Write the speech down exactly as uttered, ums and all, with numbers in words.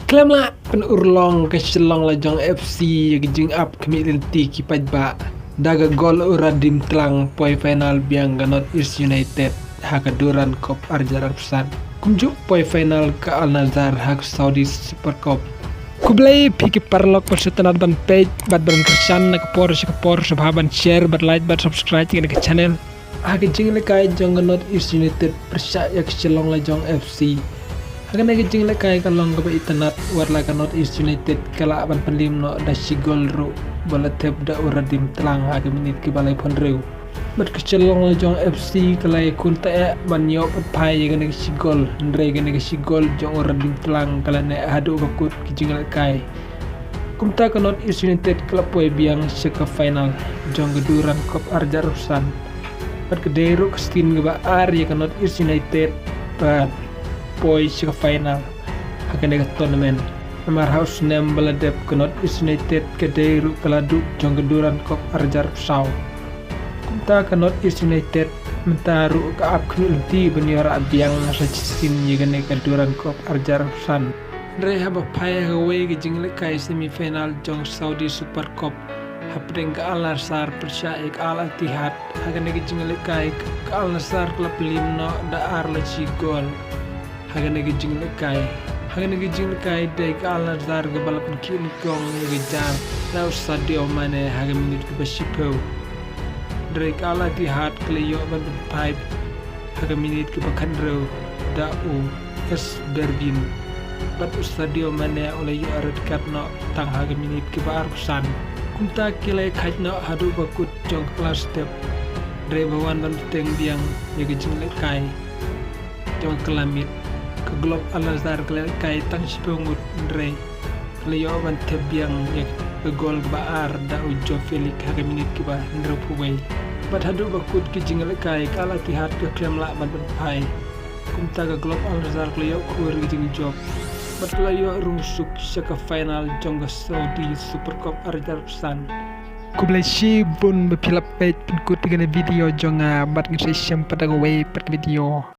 Khlem lah pynurlong ka Shillong Lajong F C ïa ka jingap khmih lynti ki paidbah da ka gol u Radim Tlang, poi final biang ka North East United ha ka Durand Cup arjar arphew san. Kumjuh poi final ka Al Nassr ha ka Saudi Super Cup. Khublei phi ki paralok ba sngewtynnat ban peit bad ban kyrshan na ka por sha ka por, sngewbha ban share bad like bad subscribe ïa kane ka channel. Ha ka jinglehkai jong ka North East United pyrshah ïa ka Shillong Lajong F C. Ha kane ka jinglehkai ka long kaba itynnat, wat la ka North East United ka lah ban pynliem noh da shi gol ruh ba la thep da u Radim Tlang ha ka minit kaba laiphew hynriew. Bad ka Shillong Lajong F C ka la ïakhun teh ban ïoh ban phai ïa kane ka shi gol, hynrei kane ka shi gol jong u Radim Tlang ka la neh haduh ba kut ka jinglehkai. Kumta ka North East United ka la poi biang sha ka final jong ka Durand Cup arjar arphew san. Bad ka dei ruh ka sien kaba ar ïa ka North East United ban poi sha ka final ha kane ka tournament. Namar ha u snem ba la dep ka North East United ka dei ruh ka la duh jong ka Durand Cup arjar arphew saw. Kumta ka North East United mynta ruh ka ap khmih lynti ban ïoh rah biang sa shisien ïa kane ka Durand Cup arjar arphew san. Hynrei haba phai ha kawei ka jinglehkai semi final jong Saudi Super Cup hapdeng ka Al Nassr pyrshah ïa ka Al Ittihad, ha kane ka jinglehkai ka Al Nassr ka la pynliem noh da ar la shi gol. Ha kane ka jinglehkai, ha kane ka jinglehkai dei ka Al Nassr kaba la pynkhih nyngkong ïa ka jar da u Sadio Mane ha ka minit kaba shiphew. Hynrei ka Al Ittihad ka la ïoh ban pynphai ha ka minit kaba khathynriew da u Esh Bergvin. Bad u Sadio Mane u la ïoh red card noh tang ha ka minit kaba arphew san. Kumta ki la ïakhaid noh haduh ba kut jong ka last step. Hynrei ba wan ban bteng biang ïa ka jinglehkai jong ka la miet, ka Globe Al Nassr ka la lehkai tang shiphew ngut, hynrei ka la ïoh ban thep biang ïa ka gol kaba ar da u Joao Felix ha ka minit kaba hynriewphew wei. Bad haduh ba kut ka jinglehkai ka Al Ittihad ka khlem lah ban pynphai. Kumta ka Globe Al Nassr ka la ïoh khur ïa ka jingjop bad ka la ïoh rung suk sha ka final jong ka Saudi Super Cup arjar arphew san. Khublei shibun ba phi la peit pynkut ïa kane ka video jong nga, bad ngin sa ïashem pat ha kawei pat ka video.